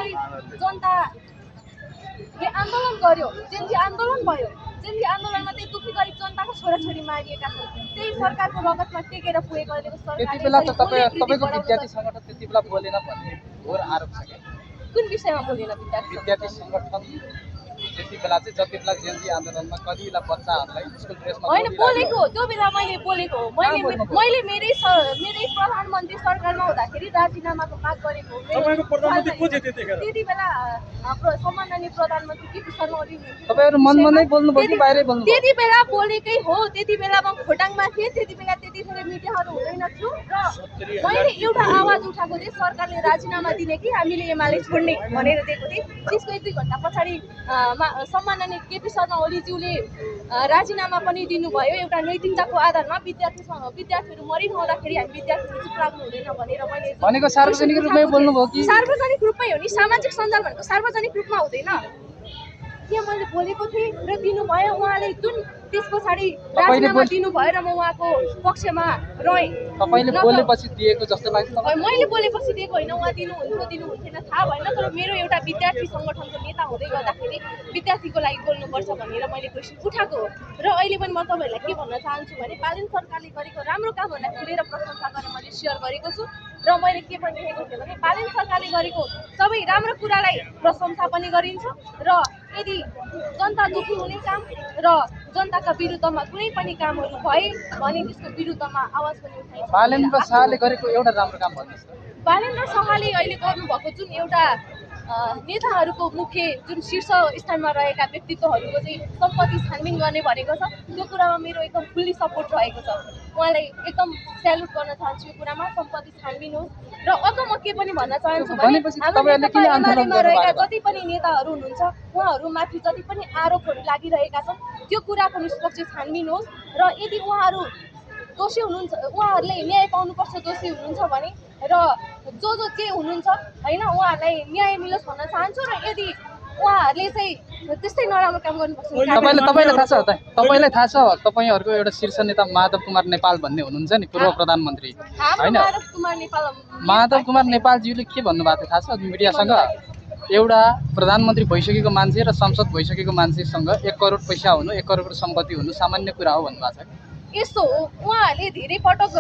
गरी जनताले आन्दोलन गर्यो, जेनजी आन्दोलन भयो। जेनजी आन्दोलनमा चाहिँ दुखी गरिब जनताको छोराछोरी मारिएका छन्। त्यही सरकारको रगतमा टेकेर पुगेको अहिलेको त्यति सरकारले बेला त तपाईँको विद्यार्थी सङ्गठन त्यति बेला बोलेन भन्ने घोर आरोप छ कि कुन विषयमा बोलेन विद्यार्थी विद्यार्थी सङ्गठन त्यति बेला चाहिँ जति बेला जेएनजी आन्दोलनमा कतिवटा बच्चाहरूलाई स्कुल ड्रेसमा होइन बोलेको हो, त्यो बेला मैले बोलेको हो। मैले मेरै प्रधानमन्त्री सरकारमा हुँदाखेरि राजीनामाको माग गरेको हो। त्यति बेला सम्माननीय प्रधानमन्त्री केपी शर्मा ओली हुनुहुन्थ्यो। तपाईँहरू मनमा नै बोल्नुभयो कि बाहिरै बोल्नुभयो? त्यति बेला बोलेकै हो। त्यति बेला म खोटाङमा थिएँ। त्यति बेला त्यतिखेर मिडियाहरू हुँदैन थियो र मैले एउटा आवाज उठाएको थिएँ, सरकारले राजीनामा दिने कि हामीले एमाले छोड्ने भनेर दिएको थिएँ। त्यसको 1-2 घन्टा पछाडि सम्माननीय केपी शर्मा ओलीज्यूले राजीनामा पनि दिनुभयो एउटा नैतिकताको आधारमा। विद्यार्थीहरू मरिरहँदाखेरि हामी विद्यार्थीहरू चुप लाग्नु हुँदैन भनेर मैले भनेको सार्वजनिक रूपमै बोल्नुभयो कि? सार्वजनिक रूपमै हो नि, सामाजिक सञ्जाल भनेको सार्वजनिक रूपमा हुँदैन। त्यहाँ मैले बोलेको थिएँ र दिनुभयो उहाँले। जुन त्यस पछाडि राजीनामा दिनुभयो र म उहाँको पक्षमा रहेँ। तपाईँले बोलेपछि दिएको जस्तो लाग्छ तपाईँ? मैले बोलेपछि दिएको होइन, उहाँ दिनुहुन्थेन थाहा भएन। तर मेरो एउटा विद्यार्थी सङ्गठनको नेता हुँदै गर्दाखेरि विद्यार्थीको लागि बोल्नुपर्छ भनेर मैले क्वेसन उठाएको हो। र अहिले पनि म तपाईँहरूलाई के भन्न चाहन्छु भने बालेन सरकारले गरेको राम्रो कामहरूलाई खुलेर प्रशंसा गरेर मैले सेयर गरेको छु। र मैले के पनि देखेको थिएँ भने बालेन सरकारले गरेको सबै राम्रो कुरालाई प्रशंसा पनि गरिन्छ र यदि जनता दुखी हुने काम र जनताका विरुद्धमा कुनै पनि कामहरू भए भने त्यसको विरुद्धमा आवाज पनि उठाइन्छ। बालेन्द्र शाहले गरेको एउटा राम्रो काम भन्नुहोस् त। बालेन्द्र शाहले अहिले गर्नुभएको जुन एउटा नेताहरूको मुख्य जुन शीर्ष स्थानमा रहेका व्यक्तित्वहरूको चाहिँ सम्पत्ति छानबिन गर्ने भनेको छ, त्यो कुरामा मेरो एकदम फुल्ली सपोर्ट रहेको छ। उहाँलाई एकदम स्यालुट गर्न चाहन्छु यो कुरामा। सम्पत्ति छानबिन होस् र अझ म के पनि भन्न चाहन्छु भने हाम्रो रहेका जति पनि नेताहरू हुनुहुन्छ उहाँहरूमाथि जति पनि आरोपहरू लागिरहेका छन् त्यो कुराको निष्पक्ष छानबिन होस् र यदि उहाँहरू दोषी हुनुहुन्छ, उहाँहरूले न्याय पाउनुपर्छ दोषी हुनुहुन्छ भने र जो के हुनुहुन्छ होइन उहाँहरूलाई न्याय मिलोस् भन्न चाहन्छु। र यदि उहाँहरूले चाहिँ त्यस्तै नराम्रो काम गर्नुपर्छ। तपाईँलाई थाहा छ तपाईँहरूको एउटा शीर्ष नेता माधव कुमार नेपाल भन्ने हुनुहुन्छ नि, पूर्व प्रधानमन्त्री होइन? माधव कुमार नेपालज्यूले के भन्नुभएको थियो थाहा छ मिडियासँग? एउटा प्रधानमन्त्री भइसकेको मान्छे र संसद भइसकेको मान्छेसँग 1 करोड पैसा हुनु, 1 करोड सम्पत्ति हुनु सामान्य कुरा हो भन्नुभएको छ। यस्तो हो, उहाँहरूले धेरै पटक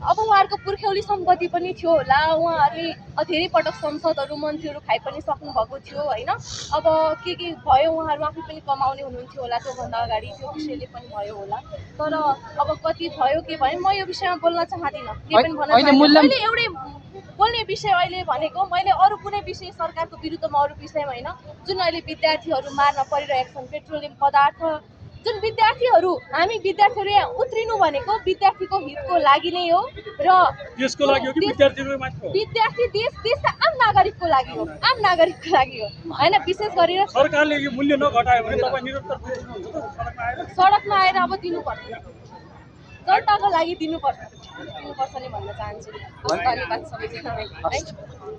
अब उहाँहरूको पुर्ख्यौली सम्पत्ति पनि थियो होला, उहाँहरूले धेरै पटक संसदहरू मन्त्रीहरू खाइ पनि सक्नु भएको थियो होइन। अब के भयो उहाँहरू आफै पनि कमाउने हुनुहुन्थ्यो होला, त्योभन्दा अगाडि त्यो विषयले पनि भयो होला। तर अब कति भयो के भयो म यो विषयमा बोल्न चाहदिनँ। के पनि भन्न चाहदिनँ। मैले एउटै बोल्ने विषय अहिले भनेको मैले अरू कुनै विषय सरकारको विरुद्धमा अरू विषयमा होइन, जुन अहिले विद्यार्थीहरू मार्न परिरहेका छन् पेट्रोलियम पदार्थ, जुन विद्यार्थीहरू हामी विद्यार्थीहरू यहाँ उत्रिनु भनेको विद्यार्थीको हितको लागि नै हो र देशको लागि हो कि विद्यार्थीको मात्र हो? विद्यार्थी देशका आम नागरिकको लागि हो, आम नागरिकको लागि हो होइन। विशेष गरेर सरकारले यो मूल्य नघटायो भने तपाईँ निरन्तर सडकमा आएर अब दिनुपर्छ, जनताको लागि दिनुपर्छ नि भन्न चाहन्छु। धन्यवाद सबैजनालाई।